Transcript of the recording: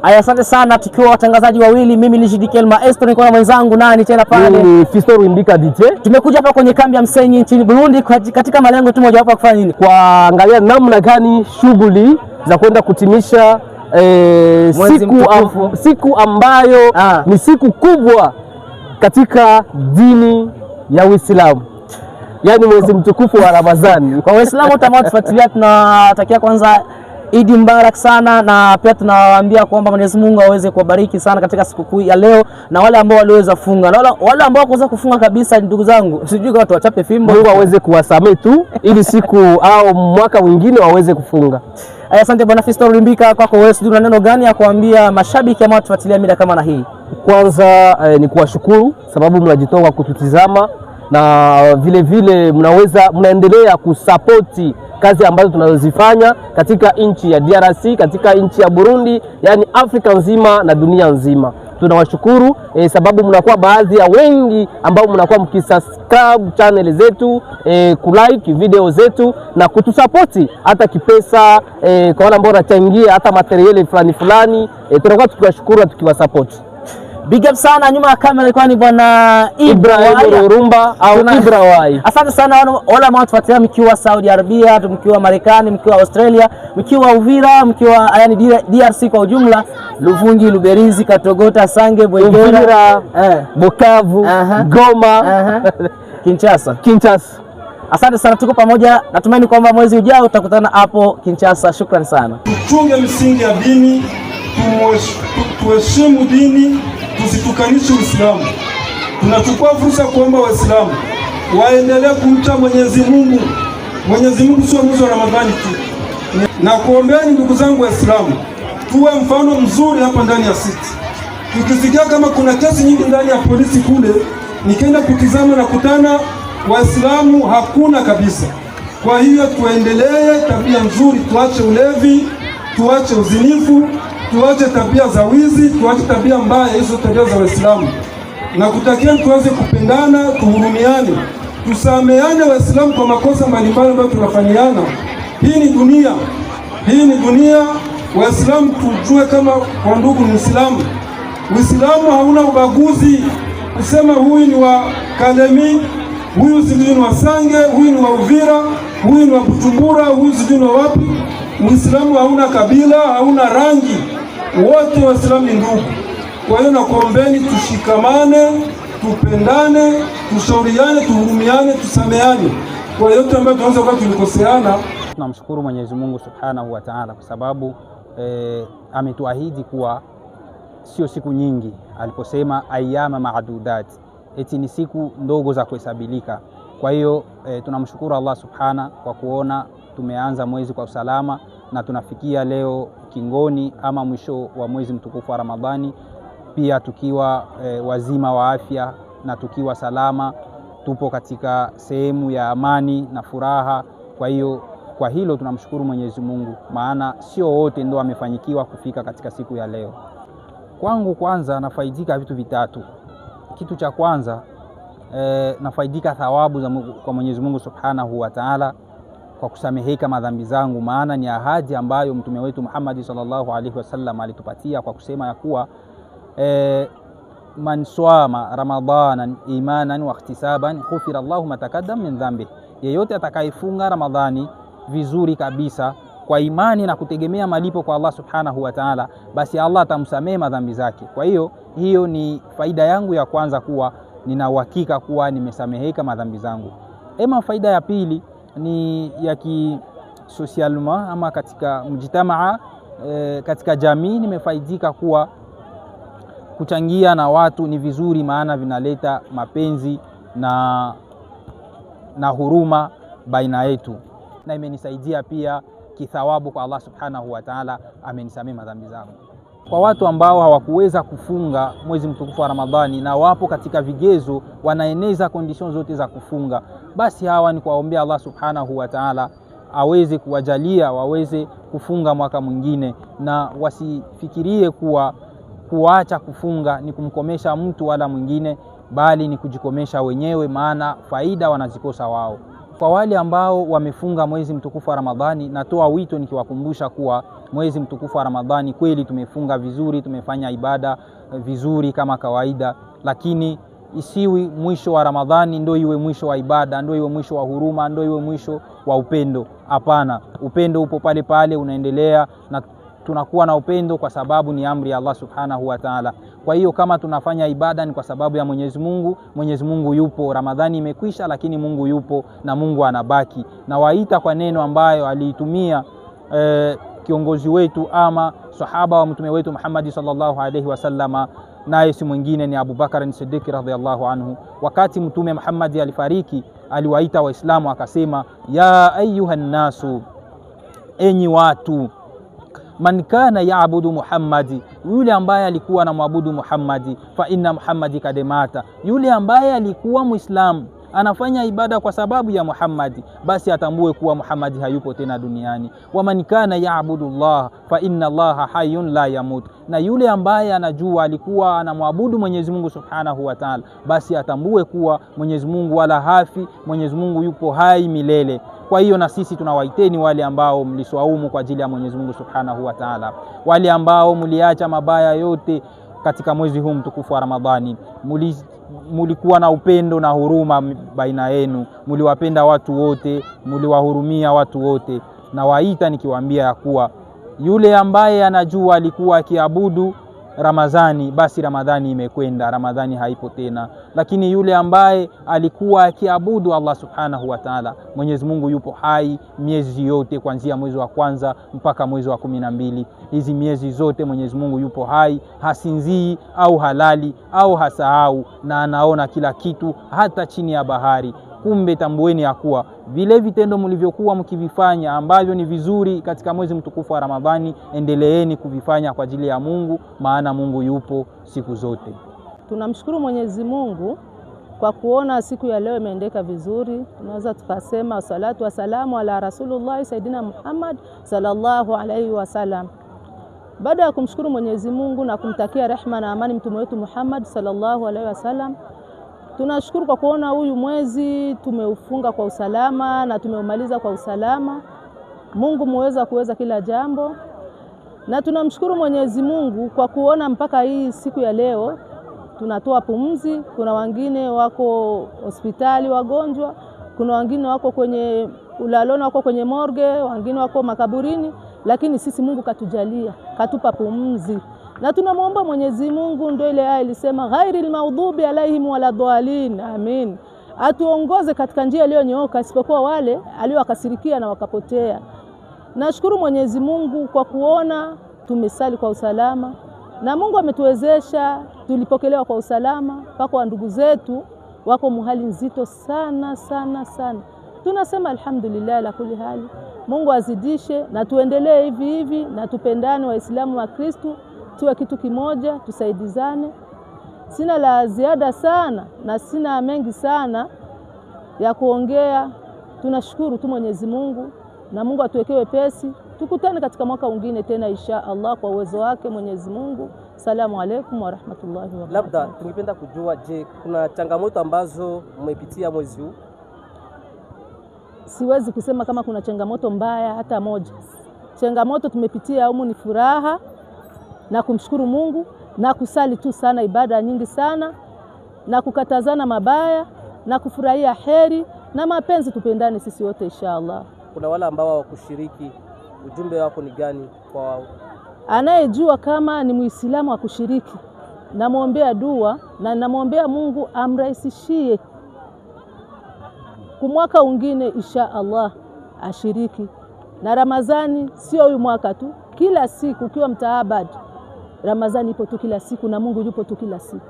Aya, asante sana, tukiwa watangazaji wawili, mimi ni Jidikel Maestro, niko na mwenzangu nani tena pale? Ni Fisto Ruimbika DJ. Tumekuja hapa kwenye kambi ya Msenyi nchini Burundi katika malengo tu mojawapo ya kufanya nini? Kuangalia namna gani shughuli za kwenda kutimisha Mwezi siku, mtukufu. Siku ambayo ni siku kubwa katika dini ya Uislamu, yaani mwezi mtukufu wa Ramadhani. Kwa Waislamu wote ambao tufuatilia, tunatakia kwanza Idi Mubarak sana, na pia tunawaambia kwamba Mwenyezi Mungu aweze kuwabariki sana katika sikukuu ya leo, na wale ambao waliweza funga na wale ambao hawakuweza kufunga kabisa, ndugu zangu, sijui kama tuwachape fimbo. Mungu aweze kuwasamehe tu ili siku au mwaka mwingine waweze kufunga. Aya, asante bwana Fisto Ruimbika, kwako wewe, sijui una neno gani ya kuambia mashabiki ambao tufuatilia mida kama na hii? Kwanza ni kuwashukuru sababu mnajitoa kwa kututizama na vile vile mnaweza mnaendelea kusapoti kazi ambazo tunazozifanya katika nchi ya DRC, katika nchi ya Burundi, yani Afrika nzima na dunia nzima. Tunawashukuru sababu mnakuwa baadhi ya wengi ambao mnakuwa mkisubscribe channel zetu, kulike video zetu na kutusapoti hata kipesa, kwa wale ambao wanachangia hata material fulani fulani, tunakuwa tukiwashukuru na tukiwasapoti. Big up sana. Nyuma ya kamera ilikuwa ni bwana Ibrahim Ibra. Rurumba au Ibra Wai. Asante sana wale ambao tufuatilia mkiwa Saudi Arabia, mkiwa Marekani, mkiwa Australia, mkiwa Uvira, mkiwa yani DRC kwa ujumla, Luvungi, Luberizi, Katogota, Sange, Bwegera, Uvira, Bukavu, Goma, Kinshasa. Kinshasa. Asante sana, tuko pamoja. Natumaini kwamba mwezi ujao tutakutana hapo Kinshasa. Shukrani sana. Tuchunge misingi ya dini, tuheshimu dini, tusitukanishe Uislamu. Tunachukua fursa ya kuomba Waislamu waendelee kumcha Mwenyezi Mungu. Mwenyezi Mungu sio mwezi wa Ramadhani tu. Na kuombeeni ndugu zangu Waislamu, tuwe mfano mzuri hapa ndani ya city. Tukisikia kama kuna kesi nyingi ndani ya polisi kule, nikienda kutizama na kutana Waislamu hakuna kabisa. Kwa hiyo tuendelee tabia nzuri, tuache ulevi, tuache uzinifu, tuache tabia za wizi, tuache tabia mbaya, hizo tabia za Waislamu. Na kutakia tuweze kupendana, tuhurumiane, tusameane Waislamu kwa makosa mbalimbali ambayo tunafanyiana. Hii ni dunia, hii ni dunia. Waislamu tujue kama kwa ndugu Muislamu, Uislamu hauna ubaguzi kusema huyu ni wa Kalemi, huyu sijui ni wa Sange, huyu ni wa Uvira, huyu ni wa Bujumbura, huyu sijui ni wa wapi. Uislamu hauna kabila, hauna rangi, wote Waislamu ni ndugu. Kwa hiyo nakuombeni tushikamane, tupendane, tushauriane, tuhurumiane, tusameane kwa yote ambayo tunaweza kuwa tulikoseana. Tunamshukuru Mwenyezi Mungu Subhanahu wa Ta'ala kwa sababu ametuahidi kuwa sio siku nyingi aliposema ayyama maadudat, eti ni siku ndogo za kuhesabilika. Kwa hiyo tunamshukuru Allah Subhana kwa kuona tumeanza mwezi kwa usalama na tunafikia leo kingoni ama mwisho wa mwezi mtukufu wa Ramadhani, pia tukiwa wazima wa afya na tukiwa salama, tupo katika sehemu ya amani na furaha. Kwa hiyo kwa hilo tunamshukuru Mwenyezi Mungu, maana sio wote ndio wamefanyikiwa kufika katika siku ya leo. Kwangu kwanza nafaidika vitu vitatu. Kitu cha kwanza nafaidika thawabu za kwa Mwenyezi Mungu Subhanahu wa Ta'ala kwa kusameheka madhambi zangu, maana ni ahadi ambayo mtume wetu Muhammad sallallahu alaihi wasallam alitupatia kwa kusema ya kuwa man swama ramadanan imanan wa ihtisaban ghufira Allahu ma taqaddam min dhambi, yeyote atakayefunga Ramadhani vizuri kabisa kwa imani na kutegemea malipo kwa Allah Subhanahu wa Ta'ala, basi Allah atamsamehe madhambi zake. Kwa hiyo hiyo ni faida yangu ya kwanza, kuwa nina uhakika kuwa nimesameheka madhambi zangu. Ema, faida ya pili ni ya kisocialement ama katika mjitamaa, katika jamii nimefaidika kuwa kuchangia na watu ni vizuri, maana vinaleta mapenzi na huruma baina yetu, na imenisaidia pia kithawabu kwa Allah Subhanahu wa Ta'ala, amenisamehe madhambi zangu. Kwa watu ambao hawakuweza kufunga mwezi mtukufu wa Ramadhani na wapo katika vigezo, wanaeneza condition zote za kufunga, basi hawa ni kuwaombea Allah Subhanahu wa Ta'ala aweze kuwajalia waweze kufunga mwaka mwingine, na wasifikirie kuwa kuacha kufunga ni kumkomesha mtu wala mwingine, bali ni kujikomesha wenyewe, maana faida wanazikosa wao. Kwa wale ambao wamefunga mwezi mtukufu wa Ramadhani, natoa wito nikiwakumbusha kuwa Mwezi mtukufu wa Ramadhani kweli tumefunga vizuri, tumefanya ibada vizuri kama kawaida, lakini isiwi mwisho wa Ramadhani ndio iwe mwisho wa ibada, ndio iwe mwisho wa huruma, ndio iwe mwisho wa upendo. Hapana, upendo upo pale pale, unaendelea, na tunakuwa na upendo kwa sababu ni amri ya Allah Subhanahu wa Ta'ala. Kwa hiyo kama tunafanya ibada ni kwa sababu ya Mwenyezi Mungu. Mwenyezi Mungu yupo. Ramadhani imekwisha, lakini Mungu yupo na Mungu anabaki. Na waita kwa neno ambayo aliitumia kiongozi wetu ama sahaba wa mtume wetu Muhammad sallallahu alaihi wasallama, naye si mwingine ni Abu Bakar Siddiq radhiyallahu anhu. Wakati mtume Muhammad alifariki, aliwaita Waislamu akasema, ya ayuhan nasu, enyi watu, man kana yaabudu Muhammadi, yule ambaye alikuwa anamwabudu Muhammadi, fa inna Muhammadi kademata, yule ambaye alikuwa Muislamu anafanya ibada kwa sababu ya Muhammadi, basi atambue kuwa Muhammadi hayupo tena duniani. Wa man kana yaabudu Allah fa inna Allaha hayyun la yamut, na yule ambaye anajua alikuwa anamwabudu Mwenyezi Mungu Subhanahu wa Ta'ala, basi atambue kuwa Mwenyezi Mungu wala hafi, Mwenyezi Mungu yupo hai milele. Kwa hiyo na sisi tunawaiteni wale ambao mliswaumu kwa ajili ya Mwenyezi Mungu Subhanahu wa Ta'ala, wale ambao mliacha mabaya yote katika mwezi huu mtukufu wa Ramadhani, mulikuwa na upendo na huruma baina yenu, muliwapenda watu wote, muliwahurumia watu wote. Na waita nikiwaambia ya kuwa yule ambaye anajua alikuwa akiabudu Ramadhani, basi Ramadhani imekwenda, Ramadhani haipo tena. Lakini yule ambaye alikuwa akiabudu Allah Subhanahu wa Ta'ala, Mwenyezi Mungu yupo hai miezi yote, kuanzia mwezi wa kwanza mpaka mwezi wa 12. Hizi miezi zote Mwenyezi Mungu yupo hai, hasinzii au halali au hasahau, na anaona kila kitu hata chini ya bahari. Kumbe tambueni ya kuwa vile vitendo mlivyokuwa mkivifanya ambavyo ni vizuri katika mwezi mtukufu wa Ramadhani, endeleeni kuvifanya kwa ajili ya Mungu, maana Mungu yupo siku zote. Tunamshukuru Mwenyezi Mungu kwa kuona siku ya leo imeendeka vizuri. Tunaweza tukasema salatu wasalamu ala Rasulullah Saidina Muhammad sallallahu alaihi wasallam. Baada ya kumshukuru Mwenyezi Mungu na kumtakia rehma na amani mtume wetu Muhammad sallallahu alaihi wasallam, tunashukuru kwa kuona huyu mwezi tumeufunga kwa usalama na tumeumaliza kwa usalama. Mungu muweza kuweza kila jambo. Na tunamshukuru Mwenyezi Mungu kwa kuona mpaka hii siku ya leo tunatoa pumzi. Kuna wengine wako hospitali wagonjwa, kuna wengine wako kwenye ulaloni, wako kwenye morgue, wengine wako makaburini, lakini sisi Mungu katujalia, katupa pumzi. Na tunamuomba Mwenyezi Mungu, ndio ile aya ilisema ghairil maudhubi alaihim waladhalin, amin, atuongoze katika njia iliyonyooka isipokuwa wale aliowakasirikia na wakapotea. Nashukuru Mwenyezi Mungu kwa kuona tumesali kwa usalama na Mungu ametuwezesha, tulipokelewa kwa usalama. Pako ndugu zetu wako muhali nzito sana sana sana. Tunasema alhamdulillah la kuli hali. Mungu azidishe na tuendelee hivi hivi na tupendane Waislamu wa Kristo, tuwe kitu kimoja, tusaidizane. Sina la ziada sana na sina mengi sana ya kuongea. Tunashukuru tu Mwenyezi Mungu na Mungu atuwekee wepesi. Tukutane katika mwaka mwingine tena insha Allah kwa uwezo wake Mwenyezi Mungu. Salamu alaikum wa rahmatullahi wa barakatuh. Labda tungependa kujua, je, kuna changamoto ambazo mmepitia mwezi huu? Siwezi kusema kama kuna changamoto mbaya hata moja. Changamoto tumepitia humu ni furaha na kumshukuru Mungu na kusali tu sana ibada nyingi sana na kukatazana mabaya na kufurahia heri na mapenzi, tupendane sisi wote inshallah. Kuna wale ambao hawakushiriki, ujumbe wako ni gani kwa wao? Anayejua kama ni Muislamu akushiriki, namwombea dua na namwombea Mungu amrahisishie kumwaka mwingine insha Allah ashiriki. Na Ramadhani sio huyu mwaka tu, kila siku ukiwa mtaabad, Ramadhani ipo tu kila siku na Mungu yupo tu kila siku.